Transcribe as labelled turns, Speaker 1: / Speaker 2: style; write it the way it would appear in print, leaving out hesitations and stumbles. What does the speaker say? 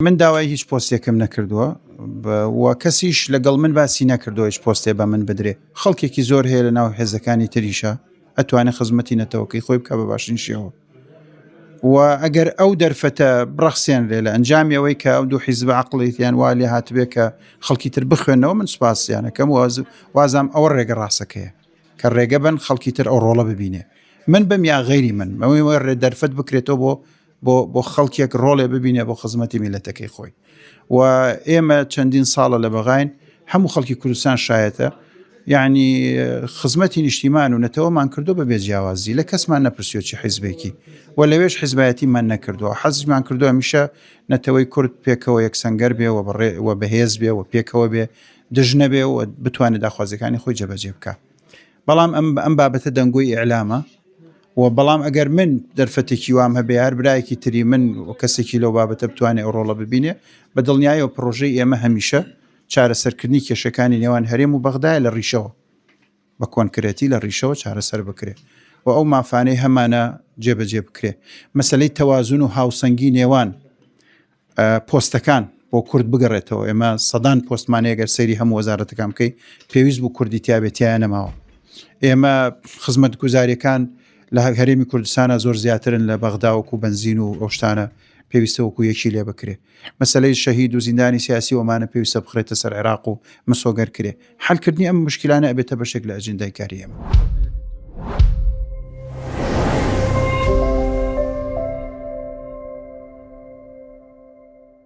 Speaker 1: من داوای هیچ پۆستێکم نەکردووە و کەسیش لەگەڵ من باسی نەکردووە هیچ پۆستێ بە من بدرێ. خەڵکێکی زۆر هەیە لە ناو هێزەکانی تریشا ئەتوانێ خزمەتی نەتەوەکەی خۆی بکا بە باشترین شێوە و ئەگەر ئەو دەرفەتە بڕەخسێنرێ لە ئەنجامی ئەوەی کە ئەو دوو حیزبە عەقڵیتیان وا لێ هاتبێ کە خەڵکی تر بخوێنەوە من سوپاسیانەکەم و وازام ئەوە ڕێگە ڕاستەکەیە کە ڕێگە بن خەڵکی تر ئەو ڕۆڵە ببینێ من بم یا غەیری من ئەوەی ڕێ دەرفەت بکرێتەوە بۆ بۆ بۆ خەڵکێک ڕۆڵێ ببینێ بۆ خزمەتی میلەتەکەی خۆی و ئێمە چەندین ساڵە لە بەغاین هەموو خەڵکی کوردستان شایەتە یعنی خزمەتی نیشتیمان و نەتەوەمان کردو بە بێ جیاوازی لە کەسمان نەپرسیۆ چی حیزبێکی و لەوێش حیزبایەتیمان نەکردووە حەزمان کردو هەمیشە نەتەوەی کورد پێکەوە یەکسەنگەر بێ و بەڕێ و بەهێز بێ و پێکەوە بێ دژ نەبێ و بتوانێت داخوازیەکانی خۆی جێبەجێ بکە بەڵام ئەم ئەم بابەتە دەنگۆی ئیعلامە و بەڵام ئەگەر من دەرفەتێکی وام هەبێ هەر برایەکی تری من و کەسێکی لەو بابەتە بتوانێت ئەو ڕۆڵە ببینێ بە دڵنیایەوە پڕۆژەی ئێمە هەمیشە چارەسەرکردنی کێشەکانی نێوان هەرێم و بەغدایە لە ڕیشەوە بە کۆنکرێتی لە ڕیشەوە چارەسەر بکرێ و ئەو مافانەی هەمانە جێبەجێ بکرێ مەسلەی تەوازن و هاوسەنگی نێوان پۆستەکان بۆ کورد بگەڕێتەوە ئێمە سەدان پۆستمان هەیە گەر سەیری هەموو وەزارەتەکان بکەی پێویست بوو کوردی تیاابێت تایە نەماوە ئێمە خزمەت گوزاریەکان لە هەرێمی کوردستانە زۆر زیاترن لە بەغداوەکو بنزین و ئەو شتانە پێویستە وەکو یەکی لێ بکرێ مەسلەی شەهید و زیندانی سیاسی ئەمانە پێویستە بخرێتە سەر عێراق و مسۆگەر کرێ حلکردنی ئەم مشکلانە ئەبێتە بەشێک لە ئەجندای کاری ئێمە.